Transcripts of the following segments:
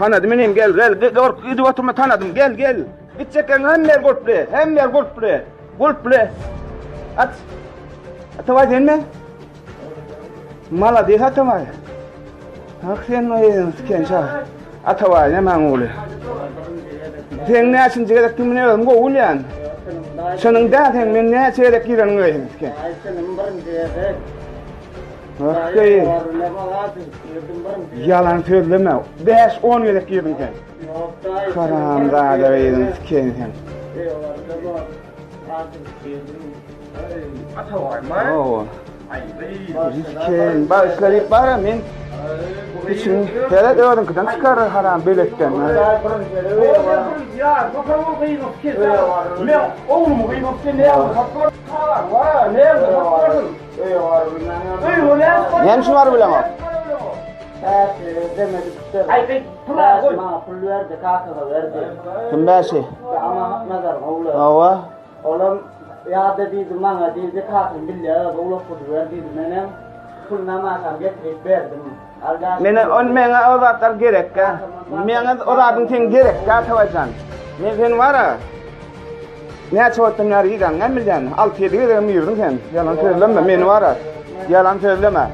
Tanadym inim gel gel gork gidip oturma tanadym gel gel. Gitjek ýeriň hemme ýer gulply hemme ýer gulply gulply. Aç. Atabaý senmi? Malades Atabaý. Hak sen gyzyň siken şa. Atabaý nämäň ogly? Sen näçinji gezek kimini özüm gowy bilýän. Şonuň däl sen men näçe gezek gireniň özüň siken. Ýalan sözleme. 5-10 gezek girdiň sen. Haramzada gyzyň siken sen. Siken, bagyşlaryp bara men içiň seret özüňkiden çykar haram beletden. Näme üçin baryp bileňok? Kim bäşi? Hawa. Olam ýa-da diýdi maňa diýdi kakam bilýär öz owlak guzy ber diýdi menem puluny amakam getirip berdim. Mene on meňe o zatlar gerekkä. Meňe o zadyň seň gerekkä Atabaýjan. Men seni bara näçe wagtdan bäri giräň näme bilýän? 6-7 gezegem girdiň sen. Ýalan sözleme meni bara. Ýalan sözleme.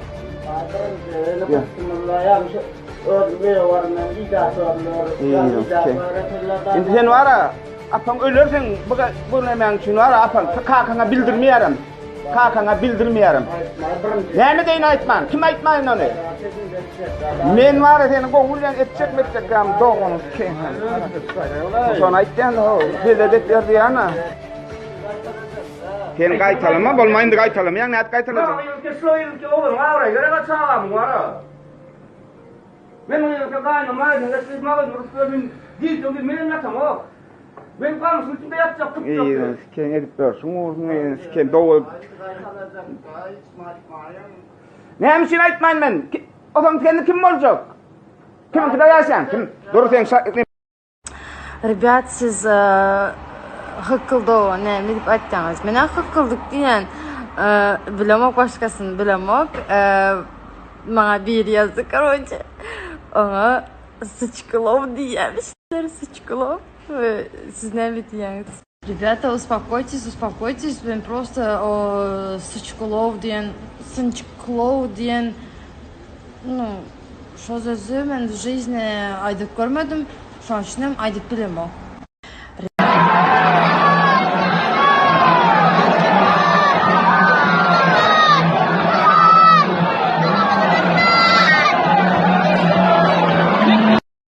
Indi sen bara Apaň öler seň bu bu nämäň üçin bar apaň kakaňa bildirmeýärem. Kakaňa bildirmeýärem. Näme deýin aýtman? Kim aýtmaýyn ony? Men bar seni gowy bilýän etjek metjek ýam doganyň kim. Şony aýtýan ho, belet et ber diýýän. Sen gaýtalama, bolma indi gaýtalamaýaň, nädip gaýtalajak? Şu ýylky ogluň abraýy gerek çagamyň bar. Men o ýerde gaýynam aýdyň geçip magazin urup ýörün. Gije bir men ýatamok. Men gamyşyň içinde ýatjak tutjak. Eý, siken edip ýörsüň, ursun, eý, siken dowul. Näme üçin aýtmaýyn men? Ozaň seni kim boljak? Kimkide ýaşaýaň? Kim? Dur sen Rебят siz hykyldowa näme diýip aýtýaňyz? Men-ä hykyldyk diýýän. Bilemok başgasyny bilemok. Maňa biri ýazdy karoçe. Oňa syçkylow diýýämişler, syçkylow. Siz näme diýýäňiz? Rебята uspokойтесь, uspokойтесь, men prosta o syçkylow diýen, synçkylow diýen nu şo sözi men w жизни aýdyp görmedim. Şonuň üçinem aýdyp bilemok.